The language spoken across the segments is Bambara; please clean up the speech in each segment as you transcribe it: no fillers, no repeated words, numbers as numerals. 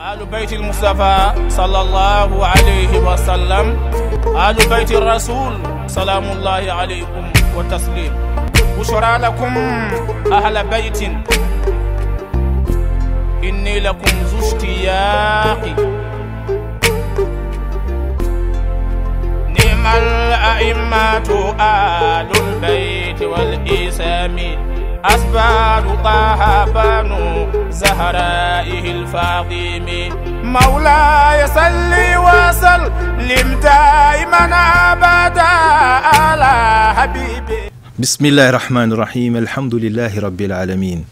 آل بيت المصطفى صلى الله عليه وسلم، آل بيت الرسول سلام الله عليكم وتسليم. بشرى لكم أهل بيت، إني لكم ذو اشتياق. نعم الأئمة آل البيت والإسام، أسباب طه بنو زهرائه الفاطم. مولاي صل وسلم دائما أبدا على حبيبي. بسم الله الرحمن الرحيم. الحمد لله رب العالمين،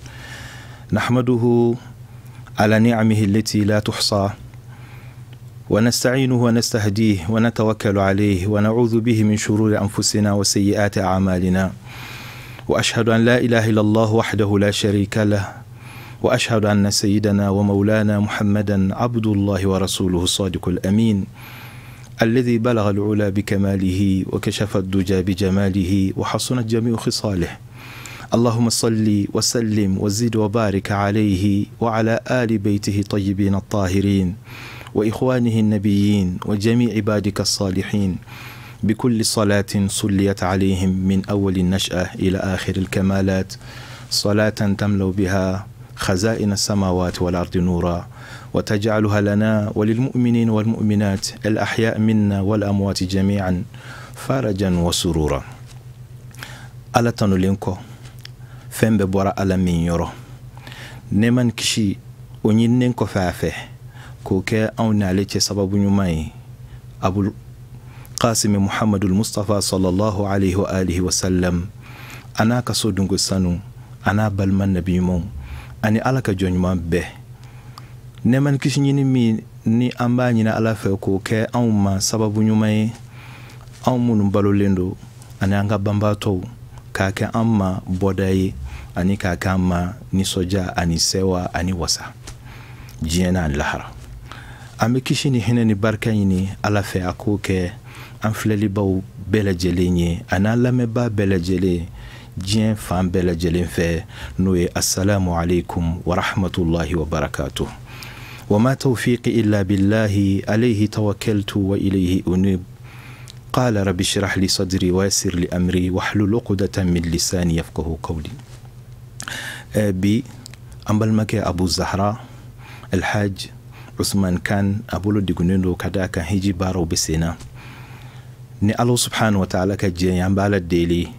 نحمده على نعمه التي لا تحصى، ونستعينه ونستهديه ونتوكل عليه، ونعوذ به من شرور أنفسنا وسيئات أعمالنا، وأشهد أن لا إله إلا الله وحده لا شريك له، وأشهد أن سيدنا ومولانا محمدا عبد الله ورسوله الصادق الأمين، الذي بلغ العلا بكماله وكشف الدجى بجماله وحصنت جميع خصاله. اللهم صل وسلم وزد وبارك عليه وعلى آل بيته الطيبين الطاهرين وإخوانه النبيين وجميع عبادك الصالحين، بكل صلاة صليت عليهم من أول النشأة إلى آخر الكمالات، صلاة تملأ بها خزائن السماوات والأرض نورا، وتجعلها لنا وللمؤمنين والمؤمنات الأحياء منا والأموات جميعا فرجا وسرورا. Ala tanulen kɔ, fɛn bɛɛ bɔra Ala min yɔrɔ, nɛɛma ni kisi o ɲininen kɔfɛ a fɛ k'o kɛ anw n'ale cɛ sababu ɲuman ye, Abul Qasim Muhammadul Mustafa sallallahu alaihi wa alihi wa sallam, a n'a ka so dunko sanu, a n'a balima nabi ɲumanw ani Ala ka jɔn ɲuman bɛɛ. Nɛɛma ni kisi ɲini min ni an b'a ɲini Ala fɛ k'o kɛ anw ma sababu ɲuman ye, anw minnu balolen don ani an ka banbaatɔw, k'a kɛ an ma bɔda ye ani k'a kɛ an ma nisɔndiya ani sɛwa ani wasa diɲɛ n'a lahara. An bɛ kisi ni hinɛ ni barika ɲini Ala fɛ a k'o kɛ an filɛlibaw bɛɛ lajɛlen ye ani an lamɛnbaa bɛɛ lajɛlen diɲɛ fan bɛɛ lajɛlen fɛ, n'o ye assalamu alaikum wa rahmatullahi wa barakatuh. Wa ma tawfiqi illa billahi alayhi tawakkaltu wa ilayhi unib. Qala rabbi shrah li sadri wa yassir li amri wahlul uqdatan min lisani yafqahu qawli. Bi an balimakɛ Abu Zahra Alhaj Usman Kan a bolo degunnen don ka d'a kan hiji baaraw bɛ sen na. Ni Ala subhanahu wa ta'ala ka diɲɛ ye, an b'a Ala deli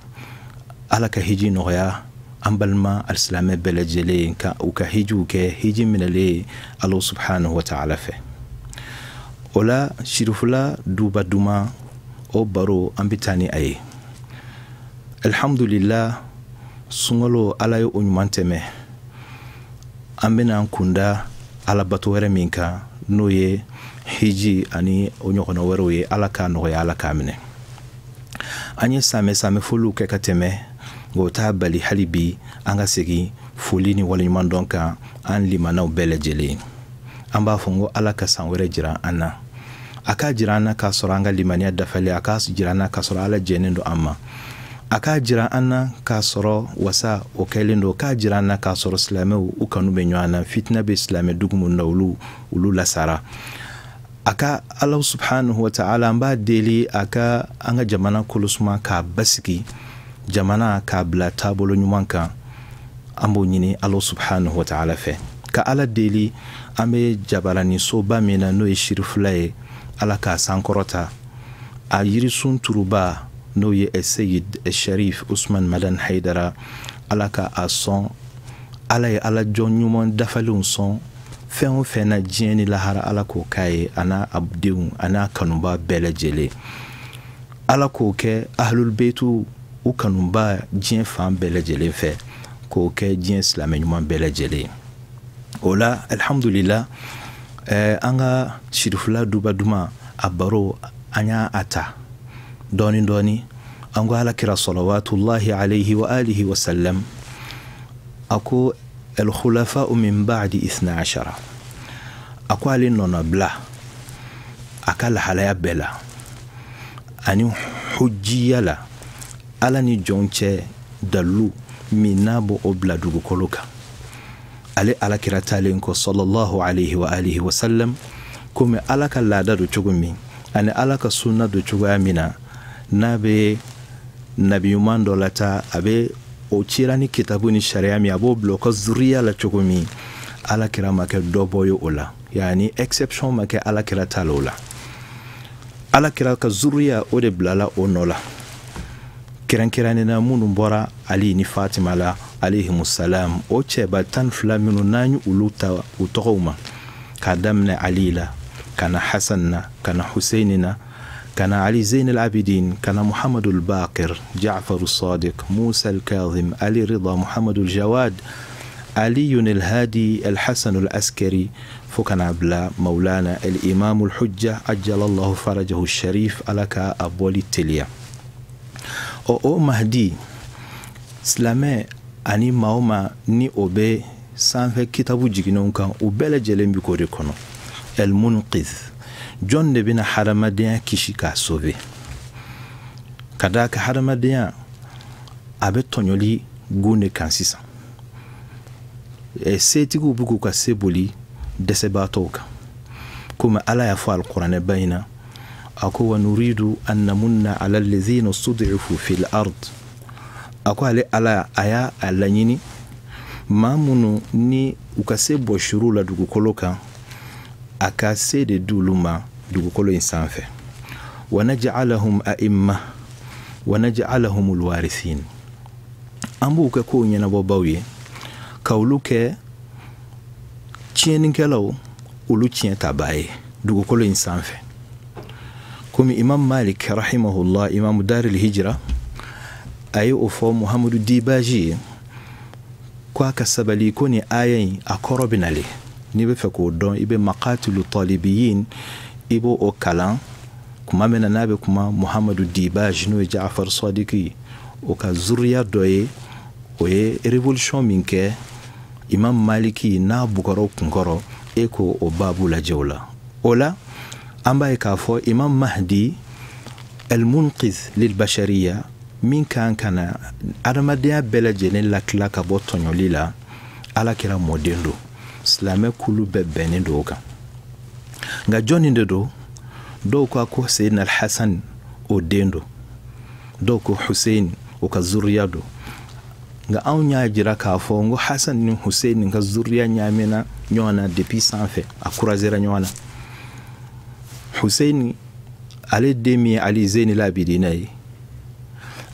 Ala ka hiji nɔgɔya an balima alisilamɛ bɛɛ lajɛlen ka u ka hijiw kɛ hiji minɛlen Ala subhanahu wa ta'ala fɛ. O la sirifula duba duman o baro an bɛ taa ni a ye. Alhamdulillah, sunkalo Ala ye o ɲuman tɛmɛ. An bɛna an kunda Ala bato wɛrɛ min kan, n'o ye hiji ani o ɲɔgɔnna wɛrɛw ye. Ala k'a nɔgɔya, Ala k'a minɛ. An ye samɛ samɛ foliw kɛ ka tɛmɛ, nka o t'a bali hali bi an ka segin foli ni waleɲumandɔn kan an limanaw bɛɛ lajɛlen. An b'a fɔ n ko Ala ka san wɛrɛ jira an na, a k'a jira an na k'a sɔrɔ an ka limaniya dafalen, a k'a jira an na k'a sɔrɔ Ala jɛnnen don an ma, a k'a jira an na k'a sɔrɔ wasa o kɛlen don, k'a jira an na k'a sɔrɔ silamɛw u kanu bɛ ɲɔgɔn na, fitinɛ bɛ silamɛ dugu minnu na olu lasara. A ka Ala subhanahu wa ta'ala, an b'a deli a ka an ka jamana kolosuma k'a basigi, jamana k'a bila taabolo ɲuman kan. An b'o ɲini Ala subhanahu wa ta'ala fɛ, ka Ala deli an bɛ jabaranisoba min na n'o ye sirifula ye, Ala k'a sankɔrɔta. A yirisun turuba n'o ye Seyid Sharif Usman Madan Haidara, Ala ka a sɔn. Ala ye Ala jɔn ɲuman dafalenw sɔn fɛn o fɛn na diɲɛ ni lahara, Ala k'o k'a ye a n'a denw a n'a kanuba bɛɛ lajɛlen. Ala k'o kɛ ahlul beitu u kanuba diɲɛ fan bɛɛ lajɛlen fɛ, k'o kɛ diɲɛ silamɛ ɲuman bɛɛ lajɛlen. O la alhamdulillah, an ka sirifula duba duman a baro an y'a ta dɔɔni dɔɔni. An ko Ala kira salawatullahi alayhi wa alihi wa sallam, a ko al-khulafa'u min ba'di 12, a ko ale nɔnɔ bila a ka lahalaya bɛɛ la ani hujjiya la, Ala ni jɔn cɛ dalu min n'a b'o bila dugukolo kan. Ale Ala kira talen ko sallallahu alayhi wa alihi wa sallam, komi Ala ka laada do cogo min ani Ala ka sunna do cogoya min na, n'a bɛ nabi ɲuman dɔ lata, a bɛ o cira ni kitabu ni sariya min, a b'o bila o ka zuriya la cogo min, Ala kira ma kɛ dɔ bɔ ye o la, yaani exception ma kɛ Ala kira ta la o la. Ala kira ka zuriya o de bilala o nɔ la, kɛrɛnkɛrɛnnen na minnu bɔra Ali ni Fatima la alayhimussalam, o cɛba 12 minnu n'an ye olu ta u tɔgɔw ma, k'a daminɛ Ali la ka na Hasan na, ka na Hussein na, ka na Ali Zein al-Abidin, ka na Muhammadu al-Baqir, Ja'far al-Sadiq, Musa al-Kazim, Ali Rida, Muhammadu al-Jawad, Ali al-Hadi, al-Hasan al-Askari, fo kana bila Maulana al-Imam al-Hujja ajjalallahu farajahu al-Sharif, Ala ka a bɔli teliya. O Mahdi silamɛ ani maa o maa ni o bɛ sanfɛ kitabu jiginnenw kan, u bɛɛ lajɛlen bɛ k'o de kɔnɔ. El-Munqidh, jɔn de bɛna hadamadenya kisi k'a sauver? Ka d'a kan hadamadenya a bɛ tɔɲɔli gun de kan sisan. Setigiw bɛ k'u ka se boli dɛsɛbaatɔw kan, komi Ala y'a fɔ alikuranɛba in na, a ko wa nuridu an namunna ala allazina stud'ifu fil ard. A ko ale Ala a y'a laɲini maa minnu ni u ka se bɔsiru la dugukolo kan, a ka se de di olu ma dugukolo in sanfɛ. Wa naj'alahum a'imma wa naj'alahum alwarithin, an b'u kɛ kow ɲɛnabɔbaw ye, ka olu kɛ tiɲɛnikɛlaw, olu tiɲɛ tabaa ye dugukolo in sanfɛ. Komi Imam Malik rahimahullah, Imam Daril Hijra, a ye o fɔ Muhammadu Dibaji ye ko a ka sabali, ko ni aya in a kɔrɔ bɛ nalen. N'i bɛ fɛ k'o dɔn, i bɛ Maqatilu Talibiyin, i b'o o kalan kuma min na n'a bɛ kuma Muhammadu Dibaji, n'o ye Ja'far Sadiq ye, o ka zuriya dɔ ye, o ye révolution min kɛ Imam Maliki n'a bugɔra o kunkɔrɔ, e k'o o baabu lajɛ o la. O la an b'a ye k'a fɔ Imam Mahdi al-Munqidh lil bashariya, min kan ka na adamadenya bɛɛ lajɛlen lakila ka bɔ tɔɲɔli la, Ala kira mɔden don, silamɛ kulu bɛɛ bɛnnen don o kan. Nka jɔnni de don? Dɔw ko ko Seydina Al-Hasan o den don, dɔw ko Hussein o ka zuriya don. Nka anw y'a jira k'a fɔ n ko Hasan ni Hussein ka zuriya ɲaamina ɲɔgɔn na depuis sanfɛ, a croisera ɲɔgɔn na. Hussein ale den min ye Ali Zein al-Abidina ye,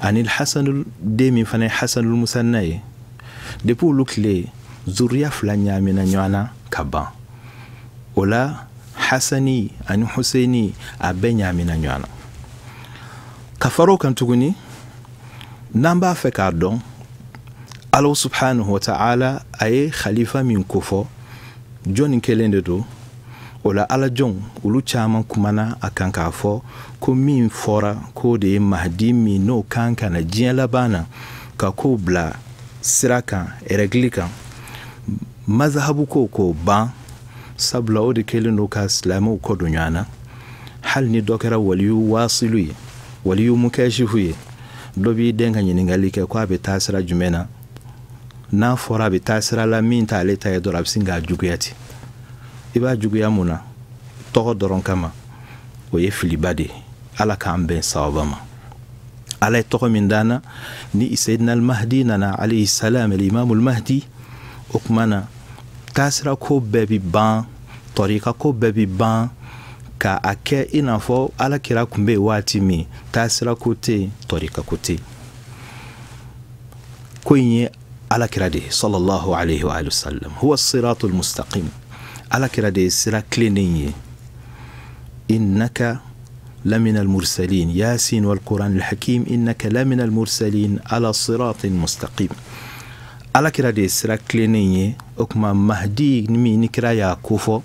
ani Hasan den min fana ye Hasanul Musanna ye, depuis olu tile zuriya fila ɲaamina ɲɔgɔn na ka ban. O la Hasani ani Husseini a bɛɛ ɲaamina ɲɔgɔn na. Ka fara o kan tuguni, n'an b'a fɛ k'a dɔn Ala subhanahu wa ta'ala a ye khalifa min kofɔ, jɔnni kelen de don? O la Ala jɔnw olu caman kumana a kan k'a fɔ ko min fɔra k'o de ye Mahdi min n'o kan ka na diɲɛ laban na ka kow bila sira kan, règle kan, mazhabu ko k'o ban, sabula o de kɛlen don ka silamɛw kɔ don ɲɔgɔn na. Hali ni dɔ kɛra waliyu wasilu ye, waliyu mukashifu ye, dɔ b'i den ka ɲininkali kɛ ko a bɛ taa sira jumɛn na, n'a fɔra a bɛ taa sira la min t'ale ta ye dɔrɔn, a bɛ sin k'a juguya ten. I b'a juguya mun na? Tɔgɔ dɔrɔn kama, o ye filiba de ye. Ala k'an bɛn sawaba ma. Ala ye tɔgɔ min d'an na, ni Seydina al-Mahdi nana alayhi salam, al-Imam al-Mahdi, o tuma na taasira ko bɛɛ bi ban, tɔrika ko bɛɛ bi ban, ka a kɛ i n'a fɔ Ala kira tun bɛ yen waati min, taasira ko tɛ yen, tɔrika ko tɛ yen. Ko in ye Ala kira de ye sallallahu alayhi wa sallam, huwa siratul mustaqim, Ala kira de ye sira tilennen ye. Innaka lamina al-mursalin, Yasin wal Quran al-Hakim, innaka lamina al-mursalin ala siratin mustaqim. Ala kira de ye sira tilennen ye. O tuma Mahdi min ni kira y'a kofɔ,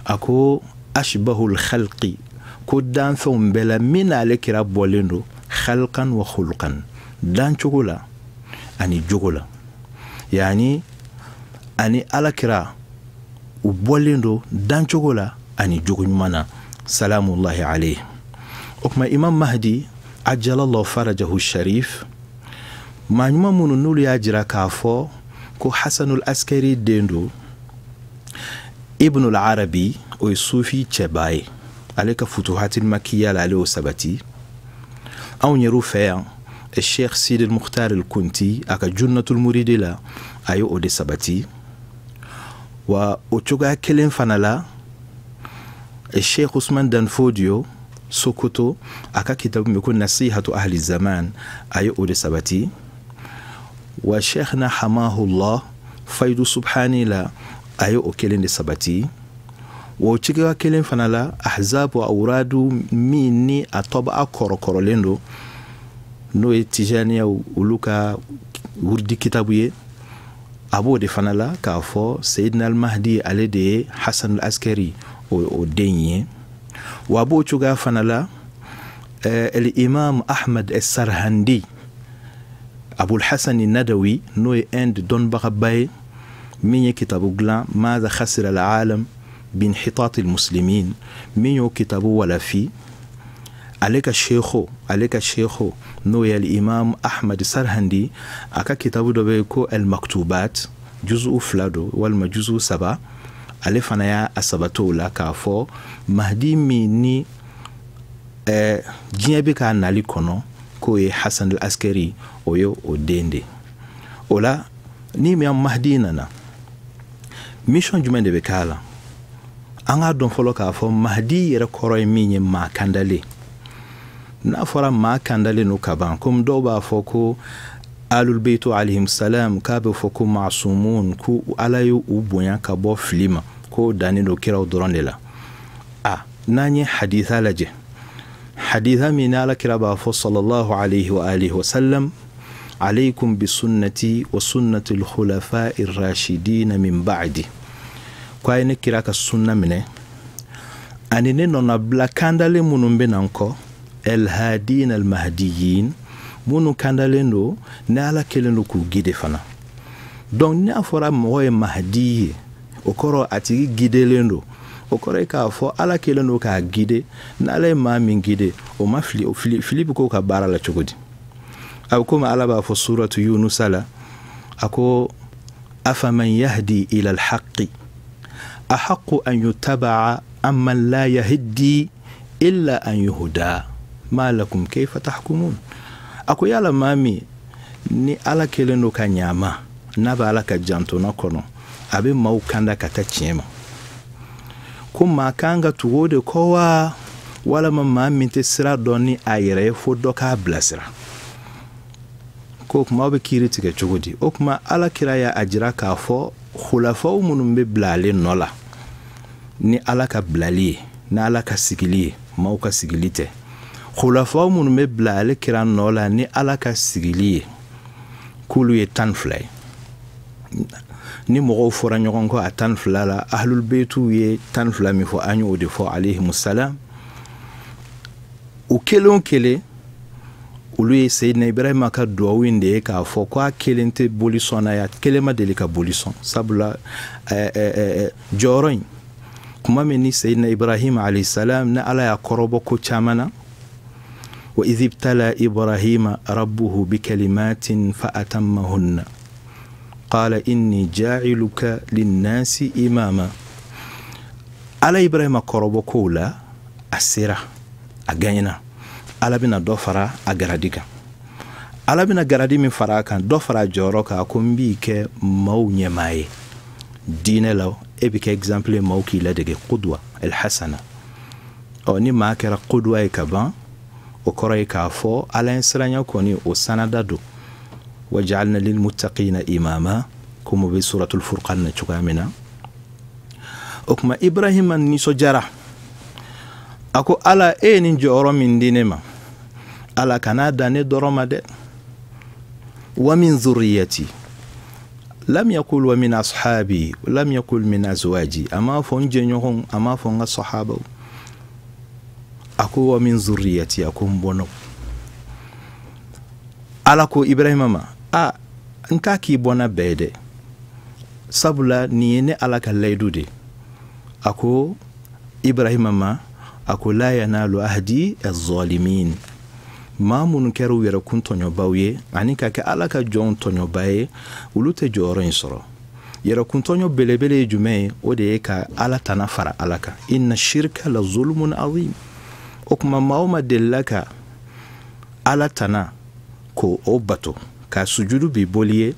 a ko ashbahul khalqi, ko danfɛnw bɛɛ la min n'ale kira bɔlen don khalqan wa khulqan, dancogo la ani jogo la, yaani ani Ala kira u bɔlen don dancogo la ani jogo ɲuman na, salamullahi alayhi. O tuma Imam Mahdi ajalallahu farajahu sharif, maa ɲuman minnu n'olu y'a jira k'a fɔ ko Hasanul Askari den don. Ibnul Arabi, o ye sufi cɛba ye, ale ka Futuhatil Makiya la, ale y'o sabati. Anw yɛrɛw fɛ yan, Sheikh Sidi Mukhtar El Kunti, a ka Junnatul Muridi la, a ye o de sabati. Wa o cogoya kelen fana la, Sheikh Usman Dan Fodio Sokoto, a ka kitabu min ko Nasihatu Ahli Zaman, a ye o de sabati. Wa Sheikhna Hamahullah Faidu Subhani la, a ye o kelen de sabati. Wa o cogoya kelen fana la, Ahzab wa Awradu min ni a tɔba a kɔrɔkɔrɔlen don, n'o ye Tijaniyaw olu ka wurudi kitabu ye, a b'o de fana la k'a fɔ Seyidina Al-Mahdi ale de ye Hasan al-Askari o den ye. Wa a b'o cogoya fana la, Imam Ahmad Sarhandi Abul Hasan Nadawi, n'o ye Inde dɔnnibagaba ye, min ye kitabu dilan Maza Khasira al-Alam bin Hitat al-Muslimin, min y'o kitabu walafi, ale ka shekho n'o ye Imam Ahmad Sarhandi, a ka kitabu dɔ bɛ yen ko Al-Maktubat, juzu 2 don walima juzu 3, ale fana y'a sabat'o la k'a fɔ Mahdi min ni diɲɛ bɛ k'a nali kɔnɔ, k'o ye Hasan al-Askari, o ye o den de. O la ni min Mahdi nana, mission jumɛn de bɛ k'a la? An k'a dɔn fɔlɔ k'a fɔ Mahdi yɛrɛ kɔrɔ ye min ye, maa kandalen. N'a fɔra maa kandalen no ka ban, komi dɔw b'a fɔ ko Alul Beitu alayhim salam, k'a bɛ fɔ ko maasumun, ko Ala ye u bonya ka bɔ fili ma, k'o dannen don kiraw dɔrɔn de la. A n'an ye haditha lajɛ, haditha min Ala kira b'a fɔ sallallahu alayhi wa alihi wa sallam, alaykum bi sunnati wa sunnati al-khulafa'i ar-rashidin min ba'di, ko a ye ne kira ka sunna minɛ ani ne nɔnabila kandalen minnu bɛ na n kɔ, el-hadin al-mahdiyin, minnu kandalen don ni Ala kelen don k'u guide fana. Donc n'a fɔra mɔgɔ ye Mahdi ye, o kɔrɔ a tigi guidelen don, o kɔrɔ ye k'a fɔ Ala kelen don k'a guide. N'Ala ye maa min guide, o ma fili, o fili bɛ k'o ka baara la cogo di? A bɛ komi Ala b'a fɔ suratu Yunusa la, a ko afaman yahdi ila al-haqqi ahaqqu an yutaba'a amman la yahdi illa an yuhda ma lakum kayfa tahkumun. A ko yala maa min ni Ala kelen don ka ɲama, n'a bɛ Ala ka jantona kɔnɔ, a bɛ maaw kanda ka taa tiɲɛ ma, ko maa kan ka tugu o de kɔ wa, walama maa min tɛ sira dɔn ni a yɛrɛ ye fo dɔ k'a bilasira? Ko o tuma aw bɛ kiiri tigɛ cogo di? O tuma Ala kira y'a jira k'a fɔ khulafaw minnu bɛ bila ale nɔ la ni Ala ka bilali ye, ni Ala ka sigili ye, maaw ka sigili tɛ. Khulafaw minnu bɛ bila ale kira nɔ la ni Ala ka sigili ye, k'olu ye 12 ye. Ni mɔgɔw fɔra ɲɔgɔn kɔ a 12 la, Ahlul Beytu ye 12 min fɔ, an y'o de fɔ alayhimus salam. O kelen o kelen, olu ye Seyidina Ibrahima ka duwawu in de ye k'a fɔ ko a kelen tɛ boli sɔn na ye, a kelen ma deli ka boli sɔn. Sabula jɔyɔrɔ in, kuma min ni Seyidina Ibrahima alayhi salam, ni Ala y'a kɔrɔbɔ ko caman na, wa idh ibtala Ibrahima rabbuhu bikalimatin fa atammahunna qala inni ja'iluka linnasi imama. Ala Ibrahima kɔrɔbɔ kow la, a sera, a gagnena. Ala bɛna dɔ fara a garadi kan. Ala bɛna garadi min fara a kan, dɔ fara a jɔyɔrɔ kan, a ko n b'i kɛ maaw ɲɛmaa ye diinɛ la, e bɛ kɛ exemple ye maaw k'i ladege, qudwa al-hasana. Ɔ ni maa kɛra qudwa ye ka ban, o kɔrɔ ye k'a fɔ Ala ye siranya kɔni o sanada don. Waj'alna lilmuttaqina imama, komi o bɛ suratul Furqan na cogoya min na. O tuma Ibrahima nisɔndiyara, a ko Ala, e ye nin jɔyɔrɔ min di ne ma, Ala kan'a dan ne dɔrɔn ma dɛ. Wa min zurriyati, lam yakul wa min ashabi, lam yakul min azwaji, a m'a fɔ n jɛɲɔgɔnw, a m'a fɔ n ka sahabaw, a ko wa min zurriyati, a ko n bɔnnaw. Ala ko Ibrahima ma, a n k'a k'i bɔnna bɛɛ ye dɛ, sabula nin ye ne Ala ka layidu de. A ko Ibrahima ma, a ko la yanalu ahdi az-zalimin, Maa minnu kɛra u yɛrɛkun tɔɲɔbaw ye ani ka kɛ Ala ka jɔnw tɔɲɔba ye, olu tɛ jɔyɔrɔ in sɔrɔ. Yɛrɛkun tɔɲɔ belebele ye jumɛn ye? O de ye ka Ala tana fara Ala kan. Inna shirka la zulmun azim. O tuma maa o maa delila ka Ala tana k'o o bato ka sujudu bi boli ye,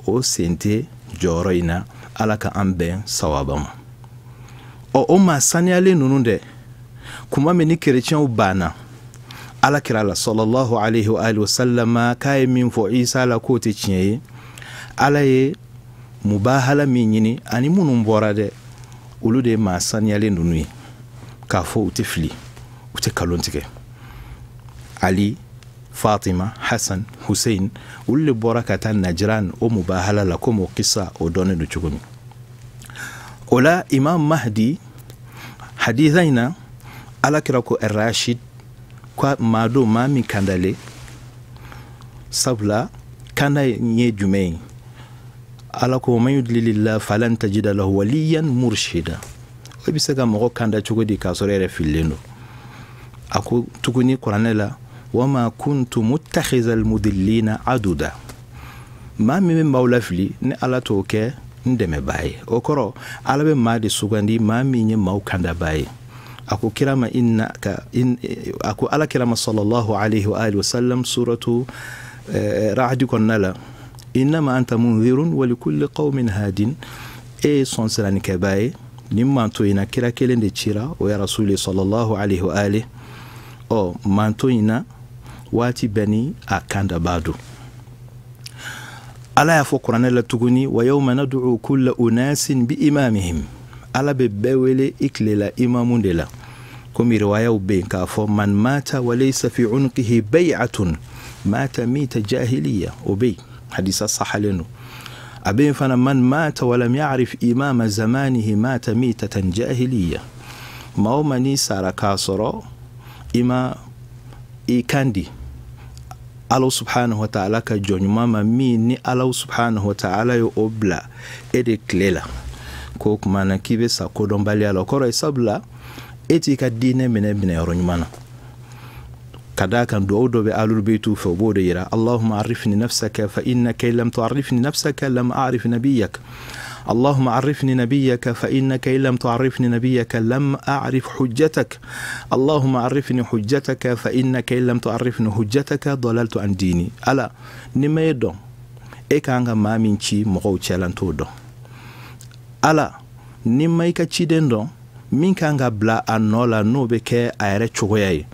o sen tɛ jɔyɔrɔ in na. Ala ka an bɛn sawaba ma. Ɔ, o maa saniyalen ninnu dɛ, kuma min ni kerecɛnw banna Ala kira la sallallahu alayhi wa alihi wa sallama, k'a ye min fɔ Isa la k'o tɛ tiɲɛ ye, Ala ye mubahala min ɲini ani minnu bɔra dɛ, olu de ye maa saniyalen ninnu ye, k'a fɔ u tɛ fili, u tɛ kalon tigɛ. Ali, Fatima, Hassan, Hussein, olu de bɔra ka taa Najran o mubahala la, komi o kisa o dɔnnen don cogo min. O la Imam Mahdi haditha in na, Ala kira ko Rashid, ko maa don maa min kandalen. Sabula kanda ye jumɛn ye? Ala ko man yudlilillah falan tajida lahu waliyan murshida. O bɛ se ka mɔgɔ kanda cogo di k'a sɔrɔ e yɛrɛ fililen don? A ko tuguni kuranɛ la, wama kuntu muttakhidha almudillina aduda. Maa min bɛ maaw lafili, ni Ala t'o kɛ n dɛmɛbaa ye. O kɔrɔ, Ala bɛ maa de sugandi, maa min ye maaw kandabaa ye. A ko kira ma inna ka in, a ko Ala kira ma sallallahu alayhi wa alihi wa sallam suratu Ra'd kɔnɔna la, innama anta munzirun wa likulli qaumin hadin. E ye sɔn siranikɛbaa ye. Nin manto in na, kira kelen de cira, o ye rasuli sallallahu alayhi wa alihi. Ɔ, manto in na, waati bɛɛ ni a kandabaa don. Ala y'a fɔ kuranɛ la tuguni, wa yawma nad'u kulla unasin bi imamihim. Ala bɛ bɛɛ wele i tilela imamu de la. Komi riwayaw bɛ yen k'a fɔ man mata wa laysa fi unqihi bay'atun mata mita jahiliya, o bɛ yen, hadisa sahalen don. A bɛ yen fana, man mata wa lam ya'rif imama zamanihi mata mitatan jahiliya. Maa o maa n'i sara k'a sɔrɔ i ma i kan di Ala subhanahu wa ta'ala ka jɔn ɲuman ma, min ni Ala subhanahu wa ta'ala ye o bila e de tile la, k'o tuma na k'i bɛ sa kodɔnbaliya la. O kɔrɔ ye, sabula e t'i ka diinɛ minɛ minɛyɔrɔ ɲuman na. Ka d'a kan duwawu dɔ bɛ alul beytu fɛ, o b'o de yira: Allahumma arifni nafsaka fa innaka in lam tu'arrifni nafsaka lam a'rif nabiyyak. اللهم عرفني نبيك فإنك إن لم تعرفني نبيك لم أعرف حجتك. اللهم عرفني حجتك فإنك إن لم تعرفني حجتك ضللت عن ديني. Ala, ni ma e dɔn, e kan ka maa min ci mɔgɔw cɛla, n t'o dɔn. Ala, ni ma i ka ciden dɔn, min kan ka bila a nɔ la, n'o bɛ kɛ a yɛrɛ cogoya ye,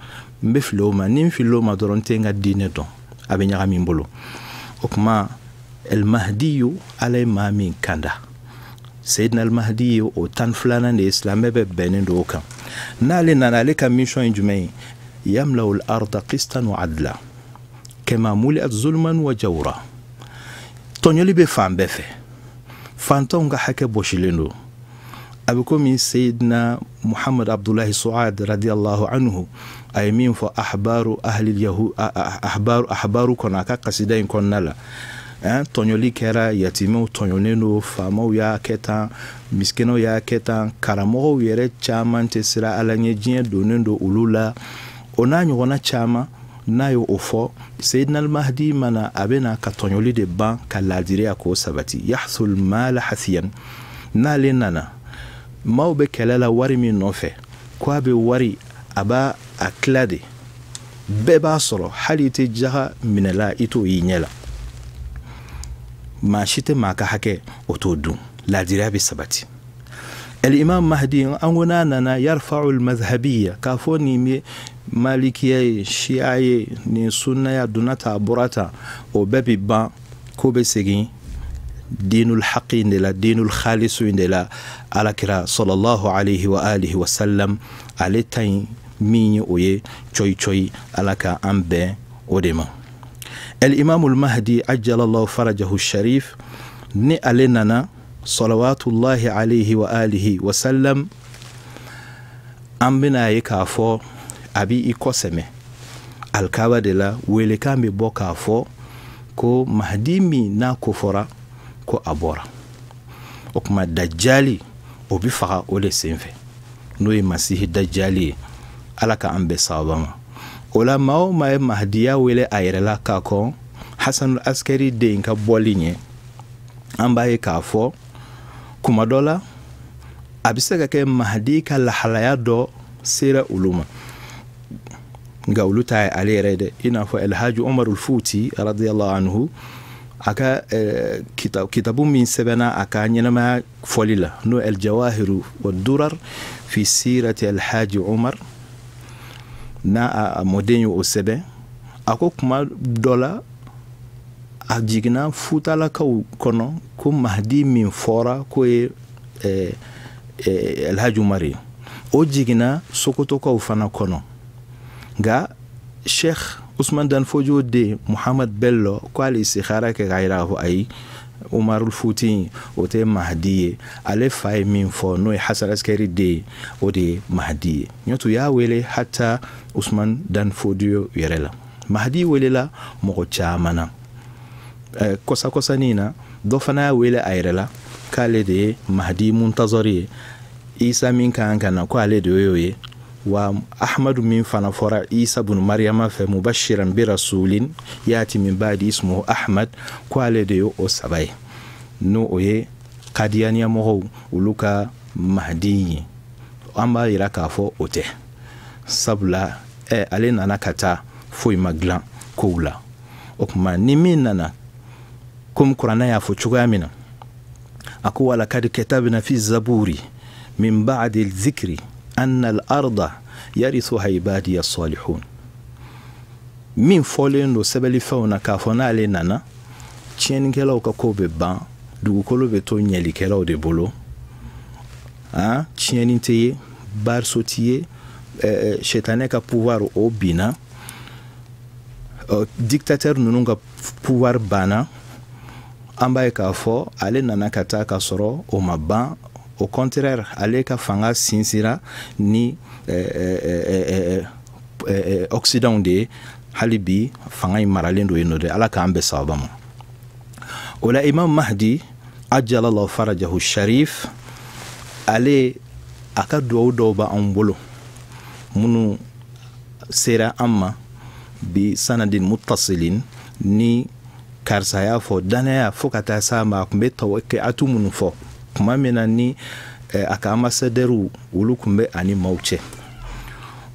n bɛ fili o ma. Ni n filila o ma dɔrɔn, n tɛ n ka diinɛ dɔn, a bɛ ɲagami n bolo. O tuma El Mahdiyu, Ala ye maa min kanda, Seyidina Al-Mahdi ye o 12nan de ye, silamɛ bɛɛ bɛnnen don o kan. N'ale nana, ale ka mission ye jumɛn ye? Yamla'u al-arda qistan wa adla kama muli'at zulman wa jawra. Tɔɲɔli bɛ fan bɛɛ fɛ, fantanw ka hakɛ bɔsilen don. A bɛ komi Seyidina Muhammad Abdullahi Suad radiyallahu anhu a ye min fɔ ahbaru ahli yahu ahbaru ahbaru kɔnɔ, a ka kasida in kɔnɔna la. Tɔɲɔli kɛra, yatimɛw tɔɲɔnen don, faamaw y'a kɛ tan, misikinaw y'a kɛ tan, karamɔgɔw yɛrɛ caman tɛ sira Ala ɲɛ, diɲɛ donnen don olu la, o n'a ɲɔgɔnna caman. N'a ye o fɔ, Seyidina Al-Mahdi mana, a bɛ na ka tɔɲɔli de ban, ka laadiriya k'o sabati. Yahsul mala hasiyan. N'ale nana, maaw bɛ kɛlɛ la wari min nɔfɛ, ko a bɛ wari, a b'a a tila de, bɛɛ b'a sɔrɔ, hali i tɛ jaga minɛla, i t'o y'i ɲɛ la, maa si tɛ maa ka hakɛ o t'o dun, laadiriya bɛ sabati. Al-Imam Mahdi, an ko n'a nana, yarfa'u al-madhhabiyya, k'a fɔ nin ye malikiya ye, shi'a ye, nin sunnaya donna ta, a bɔra tan, o bɛɛ bi ban, ko bɛ segin dinul haqi de la, dinul khalisu de la. Alakira sallallahu alayhi wa alihi wa sallam, ale ta in min ye, o ye coyi coyi. Ala ka an bɛn o de ma. Al-Imam al-Mahdi ajjalallahu farajahu sharif, ni ale nana salawatullahi alayhi wa alihi wa sallam, an bɛna ye k'a fɔ a b'i i kɔsɛmɛ alikaba de la, welekan bɛ bɔ k'a fɔ ko Mahdi min n'a ko fɔra ko a bɔra. O tuma Dajali, o bɛ faga o de senfɛ, n'o ye Masihi Dajali ye. Ala ka an bɛn sababa ma. O la maa o maa ye mahadiya wele a yɛrɛ la k'a kɔn Hasanul Askari den ka bɔli ɲɛ, an b'a ye k'a fɔ kuma dɔ la a bɛ se ka kɛ mahadi ka lahalaya dɔ sera olu ma, nka olu ta ye ale yɛrɛ ye dɛ. I n'a fɔ Alhaji Umarul Futi radiyallahu anhu, a ka kitabu min sɛbɛnna a ka ɲɛnamaya fɔli la, n'o El Jawahiru wa Durar fi sirati Alhaji Umar, n'a a mɔden ye o sɛbɛn, a ko kuma dɔ la a jiginna Futalakaw kɔnɔ ko mahadi min fɔra k'o ye Alhaji Umar ye, o jiginna Sokotokaw fana kɔnɔ. Nka Sheikh Usman Dan Fodio den Muhammad Bello ko ale istikhara kɛ k'a yira k'a fɔ ayi, Umarul Futi o tɛ mahadi ye, ale fa ye min fɔ n'o ye Hasan Askari den ye, o de ye mahadi ye. Ɲɔtɛ u y'a wele hata Usman Dan Fodio yɛrɛ la. Mahadi welela mɔgɔ caman na. Kɔsa kɔsanin na dɔ fana y'a wele a yɛrɛ la k'ale de ye mahadi muntazari ye, Isa min kan ka na ko ale de y'o ye, wa Ahmadu min fana fɔra Isa bunu Mariyama fɛ mubashiran bi rasulin yati min ba'di ismuhu Ahmad, ko ale de ye o saba ye, n'o o ye kadiyaniya mɔgɔw olu ka mahadi ye. An b'a yira k'a fɔ o tɛ, sabula ale nana ka taa foyi ma dilan kow la. O tuma ni min nana komi kuranɛ y'a fɔ cogoya min na, a ko walakad katabna fi zaburi min ba'di zikri anna al-arda yarithuha ibadiya salihun. Min fɔlen don sɛbɛnlifɛnw na k'a fɔ n'ale nana tiɲɛnikɛlaw ka ko bɛ ban, dugukolo bɛ to ɲɛlikɛlaw de bolo, tiɲɛni tɛ ye, baariso tɛ ye, sɛtanɛ ka pouvoir o binna, dictateur ninnu ka pouvoir banna. An b'a ye k'a fɔ ale nana ka taa ka sɔrɔ o ma ban, au contraire ale ka fanga sinsira ni Occident de ye, hali bi fanga in maralen don yen nɔ dɛ. Ala k'an bɛn sababa ma. O la Imam Mahdi ajalallahu farajahu sharif, ale a ka duwawu dɔw b'anw bolo minnu sera an ma bi sanadin muttasilin, ni karisa y'a fɔ danaya fo ka taa s'a ma, a tun bɛ tawakkiatu minnu fɔ kuma min na ni a ka ambassadɛriw olu tun bɛ ani maaw cɛ.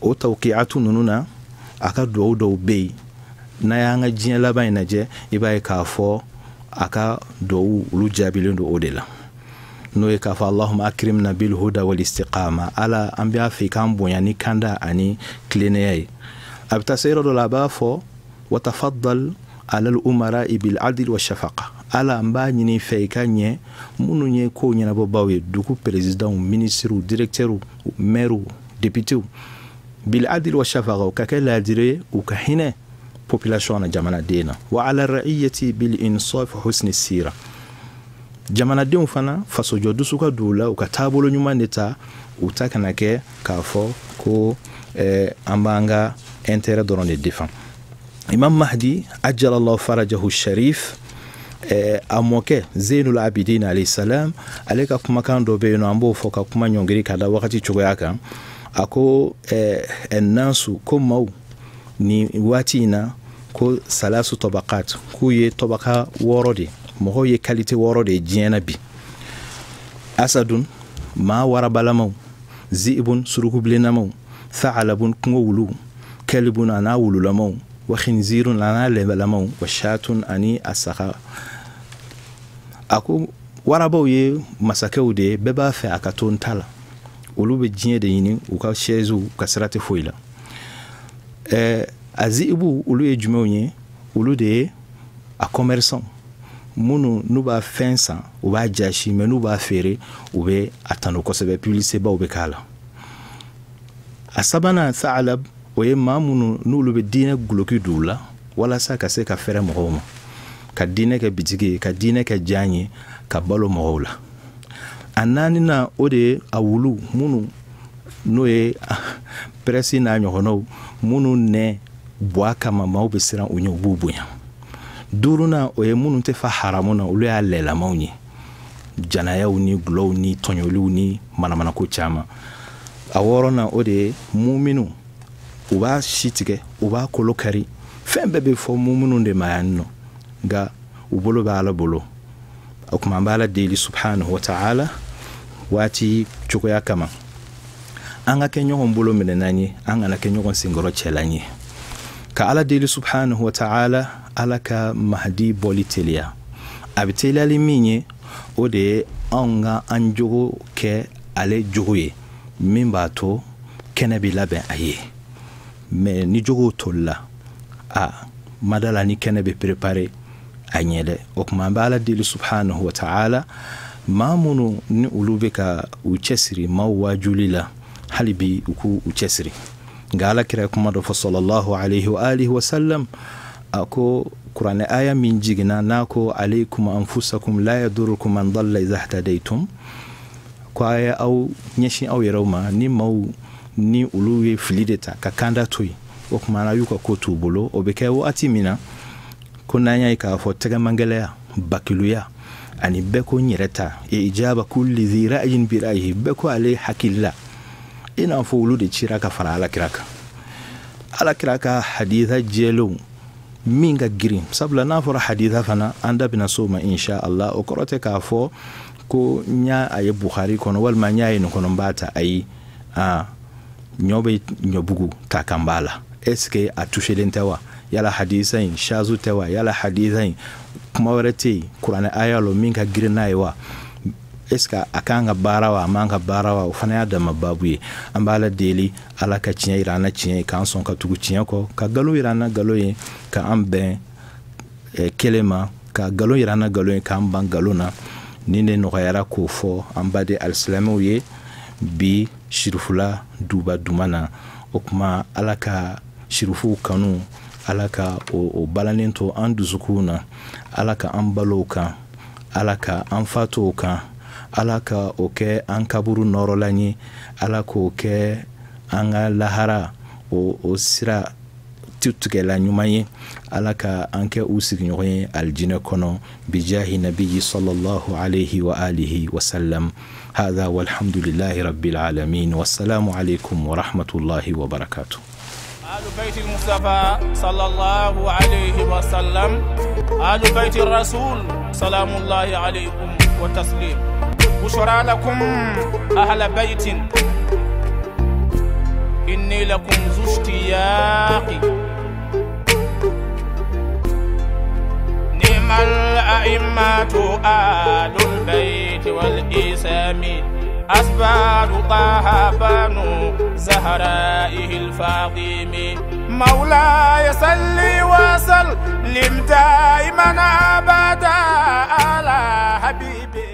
O tawkiatu ninnu na a ka duwawu dɔw bɛ yen, n'a y'an ka diɲɛ laban in lajɛ, i b'a ye k'a fɔ a ka duwawu olu jaabilen don o de la, n'o ye k'a fɔ Allahumma akrimna bil huda wal istiqama, Ala an b'a fɛ i k'an bonya ni kanda ani tilennenya ye. A bɛ taa se yɔrɔ dɔ la a b'a fɔ wa tafaddal ala al umara bil adl wa shafaqa, Ala an b'a ɲini fɛ i ka ɲɛ minnu ye kow ɲɛnabɔbaw ye, dugu présidents, ministres, directeurs, maires, députés, bil adl wa shafaqa, u ka kɛ laadiri ye, u ka hinɛ population na, jamanaden na, wa ala ra'iyati bil insaf husni sira, jamanadenw fana fasojɔ dusu ka don u la, u ka taabolo ɲuman de ta, u ta kana kɛ k'a fɔ ko an b'an ka intérêt dɔrɔn de défend. Imam Mahdi ajalallahu farajahu sharif, a mɔkɛ Zainul Abidin alayhi salam, ale ka kumakan dɔ bɛ yen nɔ, an b'o fɔ ka kuma ɲɔngiri ka da wagati cogoya kan. A ko nasu, ko maaw ni waati in na ko salasu tabakat, k'u ye tabaka wɔɔrɔ de, mɔgɔw ye qualité wɔɔrɔ de ye diɲɛ na bi. Asadun, maa warabalamaw, zi'ibun, surukubilennamaw, tha'alabun, kungo wulu, kalibun a n'a wululamaw, wa khinzirun a n'a lɛbɛlamaw, wa shatun ani a saga. A ko warabaw ye masakɛw de ye, bɛɛ b'a fɛ a ka to n ta la, olu bɛ diɲɛ de ɲini, u ka chaise u ka sira tɛ foyi la. A zi'ibu olu ye jumɛnw ye? Olu de ye a commerçant minnu n'u b'a fɛn san, u b'a jasi, mais n'u b'a feere u bɛ a tanu kosɛbɛ, publicité baw bɛ k'a la. A sabanan tha'alab, o ye maa minnu n'olu bɛ diinɛ guloki don u la walasa ka se ka fɛrɛ mɔgɔw ma, ka diinɛ kɛ bitigi ye, ka diinɛ kɛ jan ye, ka balo mɔgɔw la. A naaninan o de ye a wulu minnu n'o ye presse n'a ɲɔgɔnnaw, minnu nɛ bɔ a kama maaw bɛ siran u ɲɛ, u b'u bonya. Duurunan o ye minnu tɛ fa haramu na, olu y'a lɛlamaw ye, janayaw ni gulɔw ni tɔɲɔliw ni manamanako caman. A wɔɔrɔnan o de ye muminu, U b'a si tigɛ, u b'a kolo kari, fɛn bɛɛ bɛ fɔ minnu de ma yan nɔ, nka u bolo bɛ Ala bolo. O tuma an bɛ Ala deli subhanahu wa ta'ala waati cogoya kama, an ka kɛ ɲɔgɔn bolo minɛnan ye, an kana kɛ ɲɔgɔn senkɔrɔ cɛlan ye. Ka Ala deli subhanahu wa ta'ala, Ala ka Mahdi bɔli teliya. A bɛ teliyali min ye, o de ye anw ka an jogo kɛ ale jogo ye, min b'a to kɛnɛ bɛ labɛn a ye. Mais ni jogow tolila, a madala ni kɛnɛ bɛ préparer a ɲɛ dɛ. O tuma an bɛ Ala deli subhanahu wa ta'ala, maa minnu ni olu bɛ ka u cɛsiri maaw waajuli la, hali bi u k'u cɛsiri. Nka Ala kira kuma dɔ fɔ sallallahu alayhi wa alihi wa sallam, a ko kuranɛ aya min jiginna n'a ko alaykum anfusakum la yadurukum man dalla idha ihtadaytum, ko a ye aw ɲɛsin aw yɛrɛw ma, ni maaw ni olu ye fili de ta ka kanda to yen, o tuma na y'u ka ko t'u bolo. O bɛ kɛ waati min na ko n'an y'a ye k'a fɔ tɛgɛmangɛlɛya, bakiluya ani bɛɛ ko n yɛrɛ ta, ijaba kulli dhi ra'yin bi ra'yihi, bɛɛ ko ale hakili la, i n'a fɔ olu de cira ka fara Ala kira kan. Ala kira ka haditha jɛlenw min ka girin, sabula n'a fɔra haditha fana, an da bɛna s'o ma insha Allah, o kɔrɔ tɛ k'a fɔ ko n y'a a ye Bukhari kɔnɔ walima n y'a ye nin kɔnɔ n b'a ta. Ayi, ɲɔ bɛ ɲɔbugu ta kan b'a la, est ce que a touchelen tɛ wa? Yala hadisa in shazu tɛ wa? Yala hadisa in kuma wɛrɛ tɛ yen kuranɛ aya lɔ min ka girin n'a ye wa? Est ce que a kan ka baara wa, a man ka baara wa? O fana y'a dama babu ye. An b'a la deli Ala ka tiɲɛ yira an na tiɲɛ ye, k'an sɔn ka tugu tiɲɛ kɔ, ka nkalon yira an na nkalon ye, k'an bɛn kelen ma, ka nkalon yira an na nkalon ye, k'an ban nkalon na. Ni ne nɔgɔyara k'o fɔ an baden alisilamɛw ye bi sirifula duba duma na. O tuma Ala ka sirifuw kanu, Ala ka o balannen to an dusukun na, Ala ka an balo o kan, Ala ka an fatu o kan, Ala ka o kɛ an kaburu nɔrɔlan ye, Ala k'o kɛ an ka lahara o sira tutigɛla ɲuman ye, Ala ka an kɛ u sigiɲɔgɔn ye alijinɛ kɔnɔ, bijahi nabiyyi sallallahu alayhi wa alihi wa sallam. Hadha walhamdulillahi rabbil alamin, wassalamu alaykum wa rahmatullahi wa barakatuh. آل بيت المصطفى صلى الله عليه وسلم، آل بيت الرسول سلام الله عليكم وتسليم. بشرى لكم أهل بيت، إني لكم ذو اشتياق. نعم الأئمة آل البيت والإسام، أسباب طه بنو زهرائه الفاطم. مولاي صل وسلم دائما أبدا على حبيبي.